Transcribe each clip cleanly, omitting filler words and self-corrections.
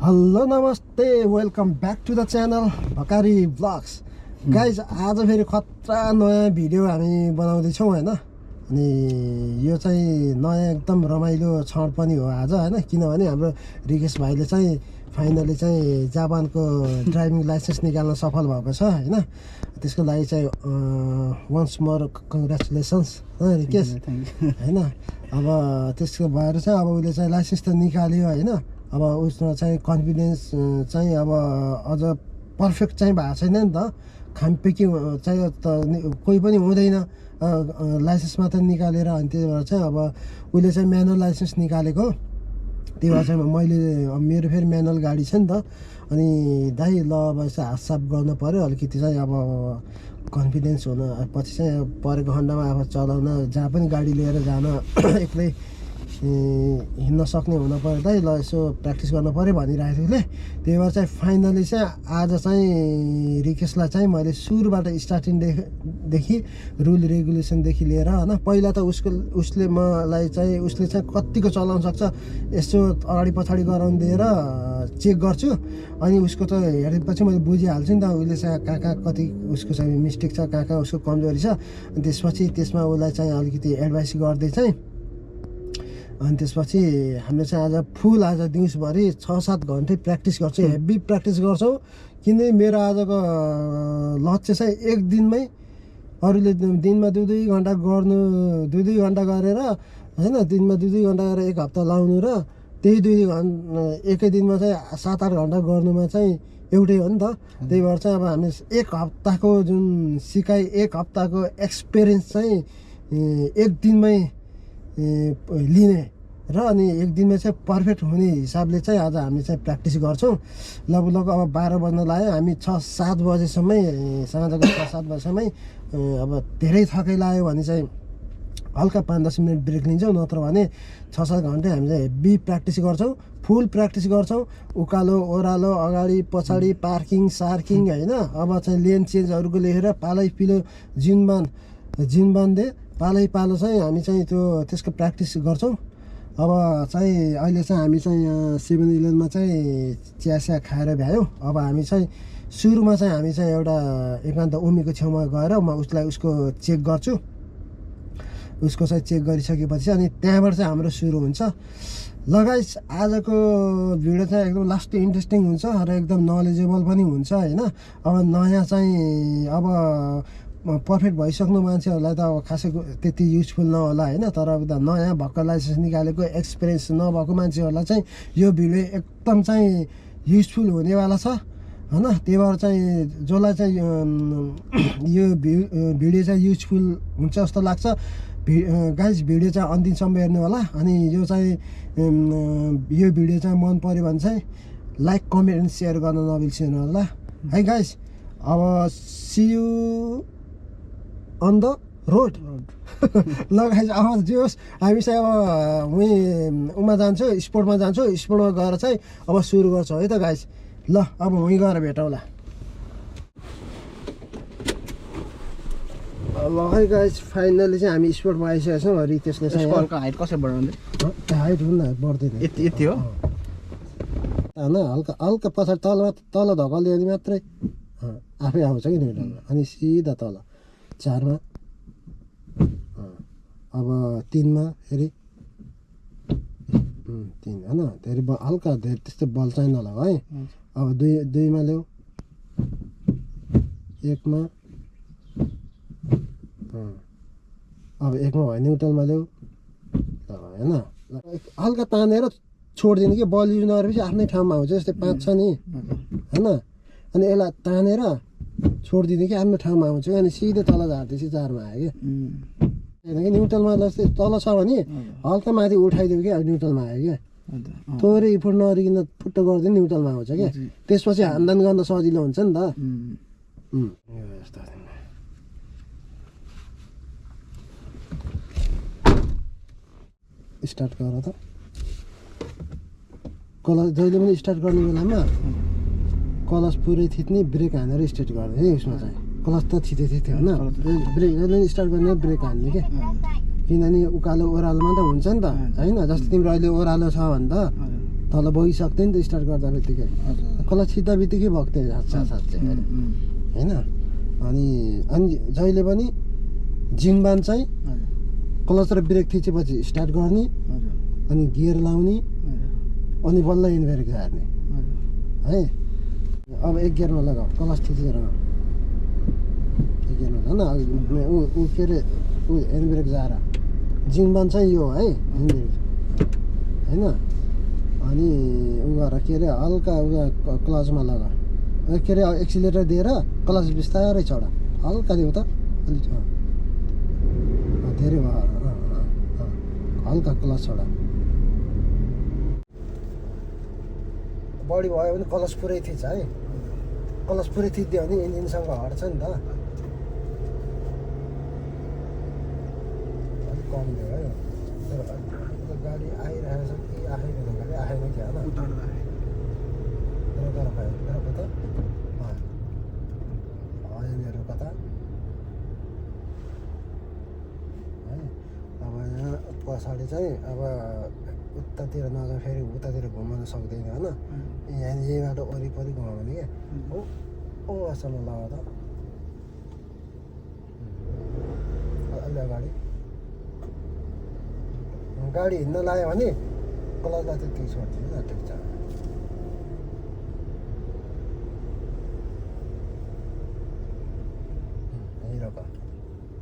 Hello नमस्ते welcome back to the channel Bhakari blogs guys आज फेरि खतरा नयाँ भिडियो हामी बनाउँदैछौँ होइन। अनि यो चाहिँ नयाँ एकदम रमाइलो क्षण पनि हो आज होइन, किनभने हाम्रो रिकेश भाइले चाहिँ फाइनली चाहिँ जापानको ड्राइभिङ लाइसेन्स निकाल्न सफल भएको छ होइन। त्यसको लागि चाहिँ वन्स मोर कङ्ग्रेचुलेसन्स रिकेश होइन। अब त्यसको भएर चाहिँ अब उसले चाहिँ लाइसेन्स त निकाल्यो होइन। अब उसमा चाहिँ कन्फिडेन्स चाहिँ अब अझ पर्फेक्ट चाहिँ भएको छैन नि त, खामपेकी चाहिँ त कोही पनि हुँदैन लाइसेन्स मात्र निकालेर। अनि त्यही भएर चाहिँ अब उसले चाहिँ म्यानुअल लाइसेन्स निकालेको। त्यही भएर चाहिँ मैले मेरो फेरि म्यानुअल गाडी छ नि त। अनि दाइ ल अब यसो हातसाप गर्नु पऱ्यो अलिकति चाहिँ अब कन्फिडेन्स हुन, पछि चाहिँ परेको खण्डमा अब चलाउन जहाँ पनि गाडी लिएर जान एक्लै हिँड्न सक्ने हुन पऱ्यो दाइ, ल यसो प्र्याक्टिस गर्नु पऱ्यो भनिरहेको थियो उसले। त्यही भएर चाहिँ फाइनली चाहिँ आज चाहिँ रिकेशलाई चाहिँ मैले सुरुबाट स्टार्टिङदेखि रुल रेगुलेसनदेखि लिएर होइन। पहिला त उसले चाहिँ कतिको चलाउन सक्छ यसो अगाडि पछाडि गराउनु दिएर चेक गर्छु। अनि उसको त हेरेपछि मैले बुझिहाल्छु नि त उसले चाहिँ कहाँ कति उसको चाहिँ मिस्टेक छ, कहाँ उसको कमजोरी छ। अनि त्यसपछि त्यसमा उसलाई चाहिँ अलिकति एडभाइस गर्दै चाहिँ अनि त्यसपछि हामीले चाहिँ आज दिउँसभरि 6-7 घन्टे प्र्याक्टिस गर्छौँ, हेभी प्र्याक्टिस गर्छौँ। किनकि मेरो आजको लक्ष्य चाहिँ एक दिनमै, अरूले दिनमा 2-2 घन्टा गर्नु, 2-2 घन्टा गरेर होइन, दिनमा 2-2 घन्टा गरेर एक हप्ता लाउनु र त्यही 2 घन्टा एकै दिनमा चाहिँ 7-8 घन्टा गर्नुमा चाहिँ एउटै हो नि त। त्यही भएर चाहिँ अब हामी एक हप्ताको जुन सिकाइ, एक हप्ताको एक्सपिरियन्स चाहिँ एक दिनमै लिने र अनि एक दिनमा चाहिँ पर्फेक्ट हुने हिसाबले चाहिँ आज हामी चाहिँ प्र्याक्टिस गर्छौँ। लगभग अब 12 बज्न लाग्यो, हामी 6-7 बजेसम्मै, साँझको 6-7 बजेसम्मै अब धेरै थकाइ लाग्यो भने चाहिँ हल्का 5-10 मिनट ब्रेक लिन्छौँ, नत्र भने 6-7 घन्टे हामी चाहिँ हेभी प्र्याक्टिस गर्छौँ, फुल प्र्याक्टिस गर्छौँ। उकालो ओह्रालो अगाडि पछाडि पार्किङ सार्किङ होइन। अब चाहिँ लेन चेन्जहरूको लेखेर पालै पिलो जिनबान्दे पालै पालो चाहिँ हामी चाहिँ त्यसको प्र्याक्टिस गर्छौँ। अब चाहिँ अहिले चाहिँ हामी चाहिँ यहाँ 7-11मा चाहिँ चियासिया खाएर भ्यायौँ। अब हामी चाहिँ सुरुमा चाहिँ हामी चाहिँ एउटा एकान्त उमीको छेउमा गएर म उसको चेक गर्छु। उसको चाहिँ चेक गरिसकेपछि अनि त्यहाँबाट चाहिँ हाम्रो सुरु हुन्छ। ल गाइस, आजको भिडियो चाहिँ एकदम लास्ट इन्ट्रेस्टिङ हुन्छ र एकदम नलेजेबल पनि हुन्छ होइन। अब नयाँ चाहिँ अब पर्फेक्ट भइसक्नु मान्छेहरूलाई त अब खासै त्यति युजफुल नहोला होइन, तर अब त नयाँ भर्खर लाइसेन्स निकालेको एक्सपिरियन्स नभएको मान्छेहरूलाई चाहिँ यो भिडियो एकदम चाहिँ युजफुल हुनेवाला छ होइन। त्यही भएर चाहिँ जसलाई चाहिँ यो भिडियो चाहिँ युजफुल हुन्छ जस्तो लाग्छ गाइज भिडियो चाहिँ अन्तिमसम्म हेर्नु होला। अनि यो चाहिँ यो भिडियो चाहिँ मन पऱ्यो भने चाहिँ लाइक कमेन्ट एन्ड सेयर गर्न नबिर्सिनु होला है गाइज। अब see you on the road. ल गाइज, अब जे होस् हामी चाहिँ अब उमा जान्छौँ, स्पोर्टमा जान्छौँ, स्पोर्टमा गएर चाहिँ अब सुरु गर्छौँ है त गाइज। ल अब वहीँ गएर भेटौँला। ल है गाइज, फाइनली चाहिँ हामी स्पोर्टमा आइसकेका छौँ। रितेशले चाहिँ हाइट कसरी बढाउने? हाइट हुन्न, बढ्दैन यति हो होइन, हल्का पछाडि तल धकल्यो भने मात्रै आफै आउँछ कि न्युट्रलमा। अनि सिधा तल 4मा, अब 3मा फेरि 3 होइन, धेरै हल्का धेरै त्यस्तो बल चाहिँ नलगाऊ है। अब 2मा ल्याऊ, 1मा, अब 1मा भयो न्युट्रलमा ल्याऊ होइन। हल्का तानेर छोडिदिनु कि बल युज नगरेपछि आफ्नै ठाउँमा आउँछ। जस्तै 5 छ नि होइन, अनि यसलाई तानेर छोडिदिनु कि आफ्नो ठाउँमा आउँछ। अनि सिधै तल झार्दैछ 4मा आयो कि न्युट्रलमा जस्तै तल छ भने हल्का माथि उठाइदियो कि अब न्युट्रलमा आयो क्या। थोरै इफोर्ट नरिकन फुट्टो गरिदिनु न्युट्रलमा आउँछ क्या। त्यसपछि हान्दान गर्न सजिलो हुन्छ नि त। स्टार्ट गर त। कलच जहिले पनि स्टार्ट गर्ने बेलामा कलच पुरै थिच्ने, ब्रेक हानेर स्टार्ट गर्ने है। उसमा चाहिँ क्लच त थिच्दै थियो होइन, ब्रेक जहिले पनि स्टार्ट गर्ने ब्रेक हान्ने क्या। किनभने उकालो ओह्रालोमा त हुन्छ नि त होइन। जस्तै तिम्रो अहिले ओह्रालो छ भने त तल बगिसक्थ्यो नि त स्टार्ट गर्दा बित्तिकै हजुर क्लच थिच्दा बित्तिकै भक्थ्यो साँच्चै होइन अनि जहिले पनि जिङबान चाहिँ हजुर क्लच र ब्रेक थिचेपछि स्टार्ट गर्ने हजुर अनि गियर लाउने हजुर अनि बल्ल इन्भेरेक झार्ने हजुर है अब एक गियरमा लगाऊ क्लच थिचेर एक गियरमा झन् ऊ के अरे ऊ इन्भेरेक झार जिङबान चाहिँ यो है इन्भेरेक होइन अनि उ गर के अरे हल्का क्लचमा लगा के अरे एक्सिलेटर दिएर क्लच बिस्तारै चढा हल्का दियो त अलिक धेरै भयो हल्का क्लच चढा बढी भयो भने क्लच पुरै थिच्छ है क्लच पुरै थिचिदियो भने इन्जिनसँग हट्छ नि त अलिक कम दियो है तर गाडी आइरहेको छ कि आएन गाडी आएन कि होइन रोका रोका रोका त यहाँनिर कता है अब यहाँ पछाडि चाहिँ अब उतातिर नजाउँ फेरि उतातिर घुमाउन सक्दैन होइन यहाँ यहीँबाट वरिपरि घुमाउने क्या ओ असल लगाऊ त अलि अगाडि गाडी हिँड्न लाग्यो भने क्लचलाई त्यति छोड्दिनु न ठिक छ यहीँ रोका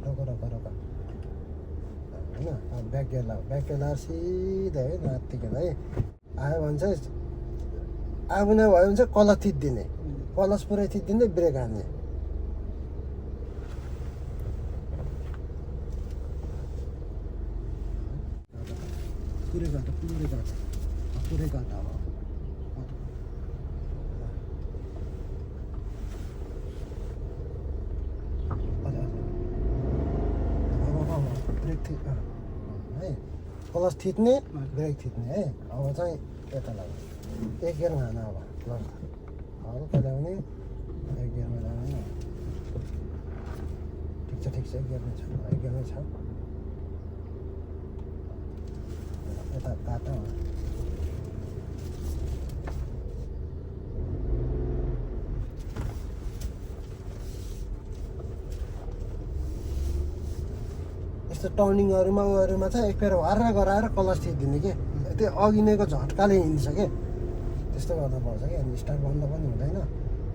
रोका रोका रोका होइन अब ब्याक गियर लगाएर सिधै है नातिकन है आयो भने चाहिँ आगो नभयो भने चाहिँ क्लच थिचिदिने क्लच पुरै थिचिदिने ब्रेक हान्ने पुरै घाटा अब ब्रेक है क्लच थिच्ने ब्रेक थिच्ने है अब चाहिँ यता लाग्यो एक गियरमा हान अब क्लच हल्का ल्याउने एक गियरमा ल्याउने ठिक छ एक गियरमै छ एक गियरमै छ यता काटा यस्तो टर्निङहरूमा उयोहरूमा चाहिँ एक फेर हर्रा गराएर क्लच थिचिदिने कि त्यो अघि नैको झट्काले हिँड्छ कि त्यस्तो गर्नुपर्छ कि अनि स्टार्ट बन्द पनि हुँदैन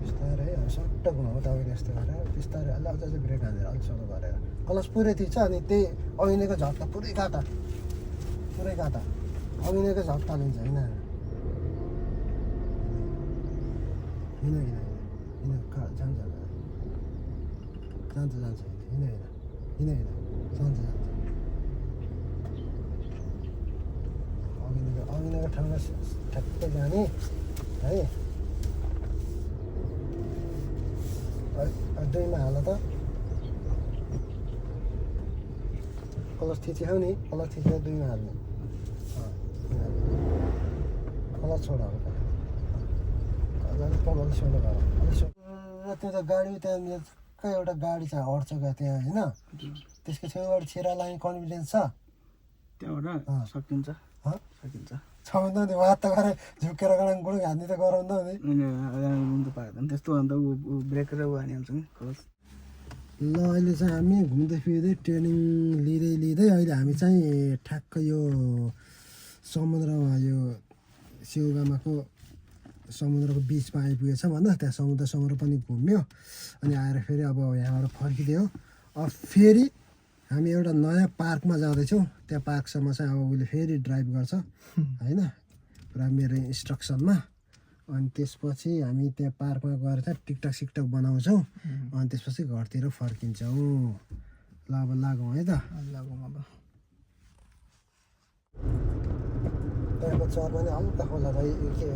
बिस्तारै सट्ट घुमाउ तपाईँले यस्तो गरेर बिस्तारै अलि अझ ब्रेक हानेर अलिक सलो गरेर क्लच पुरै थिच्छ अनि त्यही अघि नैको झट्का पुरै काटा अघि नैको झट्का लिन्छ होइन जान्छ जान्छ हिँड जान्छ अघिनेको ठाउँमा ठ्याक्कै जाने है दुईमा हाल त क्लच थिच्यौ नि क्लच थिचेर दुईमा हाल्ने क्लच छोडा अलिक सोलो गर त्यो त गाडी त्यहाँ एउटा गाडी चाहिँ हट्छ क्या त्यहाँ होइन त्यसको छेउबाट छिरा लाने कन्फिडेन्स छ त्यहाँबाट सकिन्छ छ भने त वात त गरेर झुकेर गडाङ गुडुङ हान्ने त गराउँदा नि पार्दैन त्यस्तो अन्त ब्रेक र ऊ हानिहाल्छ नि क्लच ल अहिले चाहिँ हामी घुम्दै फिर्दै ट्रेनिङ लिँदै अहिले हामी चाहिँ ठ्याक्क यो समुद्रमा यो सिउगामाको समुद्रको बिचमा आइपुगेछ भन्न त्यहाँ समुद्र पनि घुम्यो अनि आएर फेरि अब यहाँबाट फर्किदियो अब फेरि हामी एउटा नयाँ पार्कमा जाँदैछौँ त्यहाँ पार्कसम्म चाहिँ अब उसले फेरि ड्राइभ गर्छ होइन पुरा मेरो इन्स्ट्रक्सनमा अनि त्यसपछि हामी त्यहाँ पार्कमा गएर चाहिँ टिकटक सिकटक बनाउँछौँ अनि त्यसपछि घरतिर फर्किन्छौँ ल अब लागौँ है त लागौँ अब त्यहाँको चरमा नि हल्का खोला भाइ के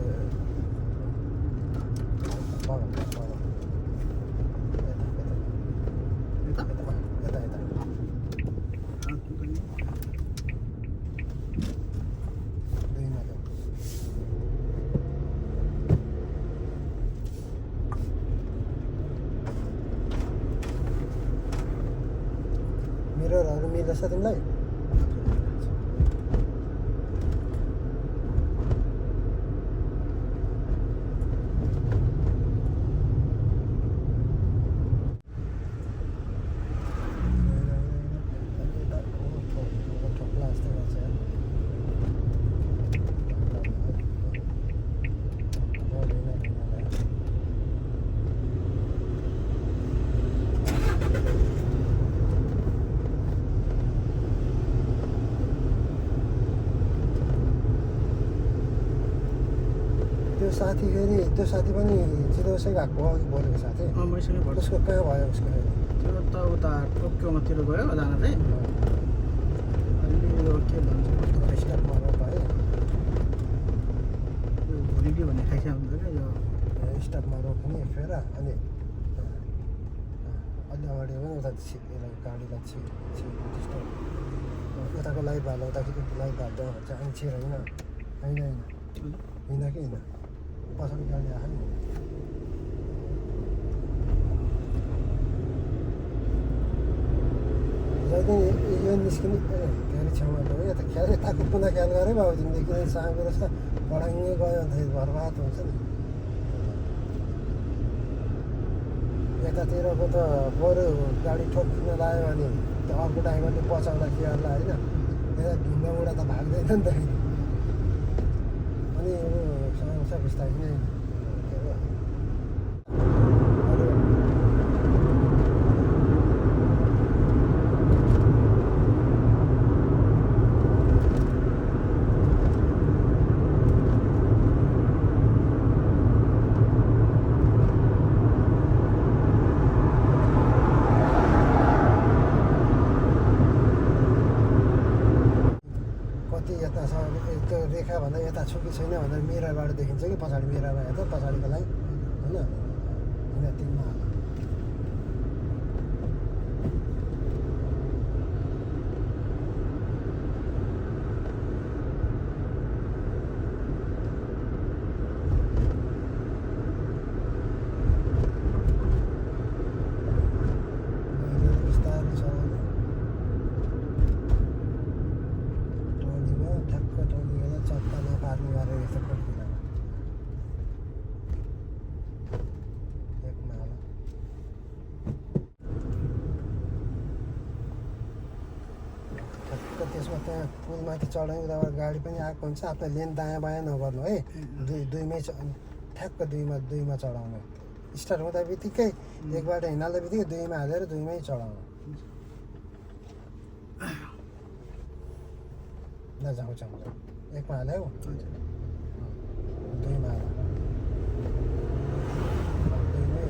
मिररहरू मिल्दैछ तिमीलाई त्यो साथी फेरि त्यो साथी पनि चितवसै गएको हो अघि बोलेको साथी मैसँगै पढ्छ उसको कहाँ भयो उसको फेरि त्यो त उता टोकियोमातिर गयो जान चाहिँ अलि यो के भन्छ स्टकमा रोप है यो भोलिडी भन्ने खाइसक्यो हुन्छ क्या यो स्टकमा रोप्ने फेर अनि अलि अगाडि पनि उता गाडीलाई त्यस्तो उताको लाइभ हाल्दा उताको लाइभ हाल्दा भन्छ अनि छिर होइन हिँड कि हिँड पछाडि गाडी आयो नि जहिले यो निस्किने गाडी छेउमा गयो यता ख्याल यताको कुना ख्याल गरेँ बाबु तिमीले किन साँगो रहेछ पढाइँदै गयो अन्त बर्बाद हुन्छ नि यतातिरको त बरु गाडी ठोकिन लाग्यो भने त्यो अर्को ड्राइभरले बचाउँदा के गर्ला होइन यता ढुङ्गाबाट त भाग्दैन नि त अनि समस्या बिस्तारै नै त्यो रेखाभन्दा यता छु कि छैन भनेर मिररबाट देखिन्छ कि पछाडि मिररमा हेर्दा पछाडिको लागि होइन होइन तिनमा बिस्तारै चलाउने चट्टा नपार्ने गरेर रहेछ कोही एक माला ठ्याक्क त्यसमा त्यहाँ पुलमाथि चढाइ उताबाट गाडी पनि आएको हुन्छ आफ्नो लेन दायाँ बायाँ नगर्नु है दुईमै ठ्याक्क दुईमा चढाउनु स्टार्ट हुँदा बित्तिकै एकबाट हिँड्दा बित्तिकै दुईमा हालेर दुईमै चढाउनु ल जाउँ एकमा हाल्यो दुईमा हाल्यो दुईमै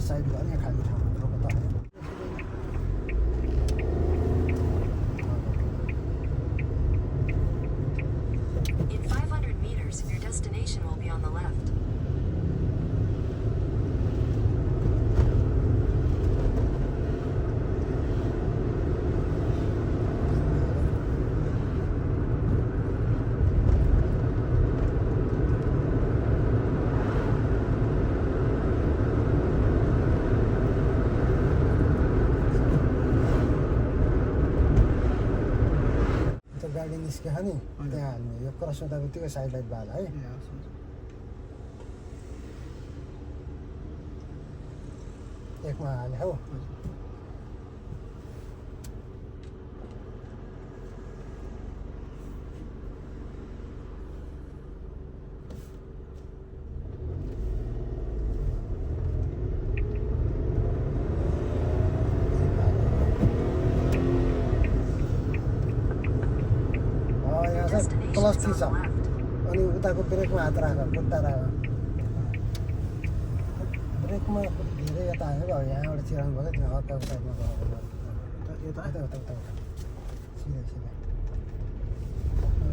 साइड गर्ने खाली ठाउँमा रोक्नु त In 500 meters, your destination will be on the left. गाडी निस्क्यो नि त्यहाँ हाल्नु यो क्रस हुँदा बित्तिकै साइड लाइट बाल है एकमा हाल्यो हौ क्लच थिच अनि उताको ब्रेकमा हात राख खुट्टा राख ब्रेकमा धेरै यता हाल्यो अब यहाँबाट चिराउनु पर्छ त्यो हल्का साइडमा यता उता उता उता उता सिधै सिधै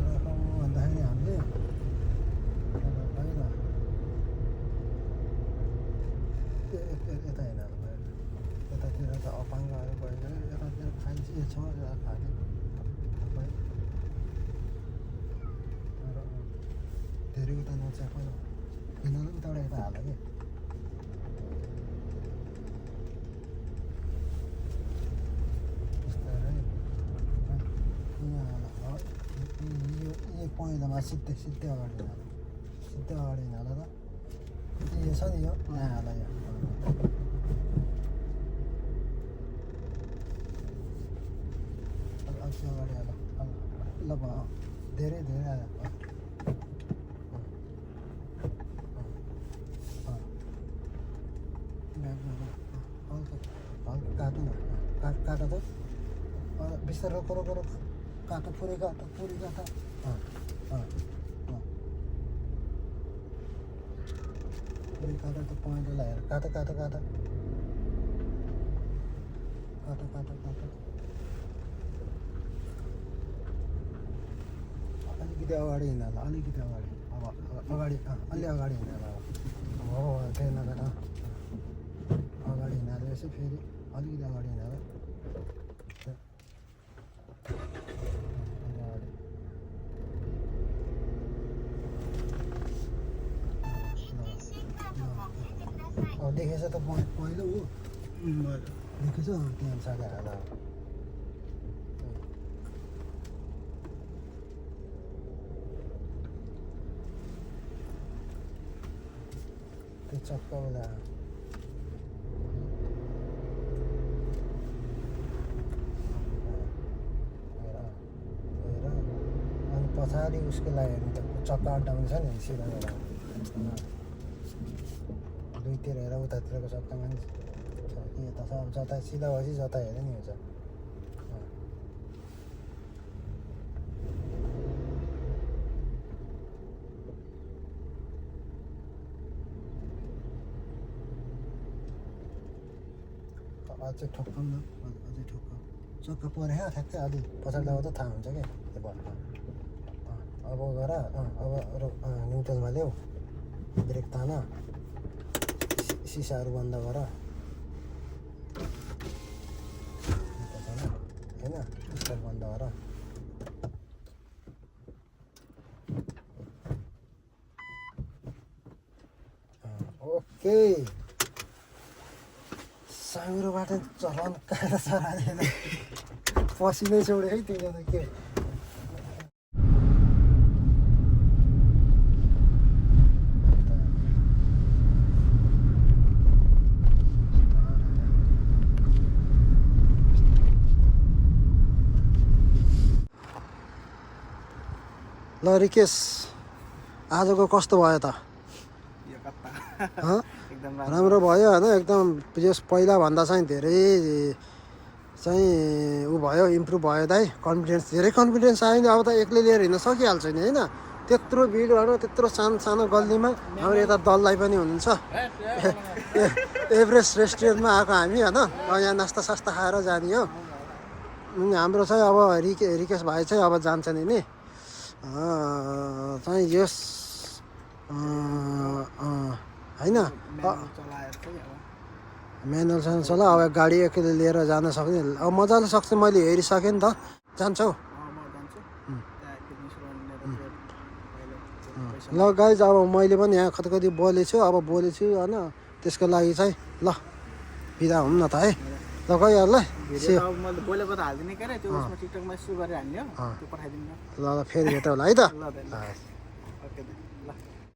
राखौँ भन्दाखेरि हामीले होइन यता हिँड्नु भयो यतातिर त अपाङ्गहरू भयो भने यतातिर खान्छ छ खाने धेरै उता नच्याएको हिँड्नु उताबाट यता हाल कि यो पहिलामा सिधै सिधै अगाडि हिँड सिधै अगाडि हिँड ल यो छ नि यो यहाँ हाल यहाँ अझै अगाडि हाल ल भयो धेरै धेरै आयो हल्का काटो न काटो त बिस्तारै रोको रोको रोको काटो पुरै काटो पुरै काटो त पॉइन्ट लगाएर काटो अलिकति अगाडि हिँड्ला अलिकति अगाडि अब अगाडि अलि अगाडि हिँड्ला हो त्यही नगर अगाडि हिँडेर यसो फेरि अलिकति अगाडि हिँडेर देखेछ त पहिलो हो देखेछ त्यहाँ अनुसारले हाल त्यो चक्कावाला अनि पछाडि उसको लागि हेर्नु त चक्का अड्डाउने छ नि सिधा दुईतिर हेर उतातिरको चक्कामा नि छ कि यता छ अब जता सिधा भएपछि जता हेरे नि हुन्छ अझै ठोक्कौँ न अझै ठोक्कौँ चक्का परे ठ्याक्कै अलि पछाडि लगाउँदा त थाहा हुन्छ क्या त्यो भरमा अब गर अब न्युट्रलमा ल्याऊ ब्रेक तान सिसाहरू बन्द गर होइन स्टार्ट बन्द गर ओके साङ्ग्रोबाट चलाउनु काँडा चरालेन पसिनै छोड्यो है त्यो त के ल रिकेश आजको कस्तो भयो त यो कता एकदम राम्रो भयो होइन एकदम जस पहिलाभन्दा चाहिँ धेरै चाहिँ ऊ भयो इम्प्रुभ भयो दाइ कन्फिडेन्स धेरै कन्फिडेन्स आयो नि अब त एक्लै लिएर हिँड्न सकिहाल्छ नि होइन त्यत्रो भिडहरू त्यत्रो सानो सानो गल्लीमा हाम्रो यता दललाई पनि हुनुहुन्छ एभरेस्ट रेस्टुरेन्टमा आएको हामी होइन यहाँ नास्ता सास्ता खाएर जाने हो हाम्रो चाहिँ अब रिकेश भाइ चाहिँ अब जान्छ नि चाहिँ यस होइन म्यानुअल चला अब गाडी एक्लै लिएर जान सक्ने अब मजाले सक्छ मैले हेरिसकेँ नि त जान्छौ ल गाइज अब मैले पनि यहाँ कति बोलेछु होइन त्यसको लागि चाहिँ ल बिदा हुँ न त है ल गइहाल ल ल फेरि भेटौँ होला है त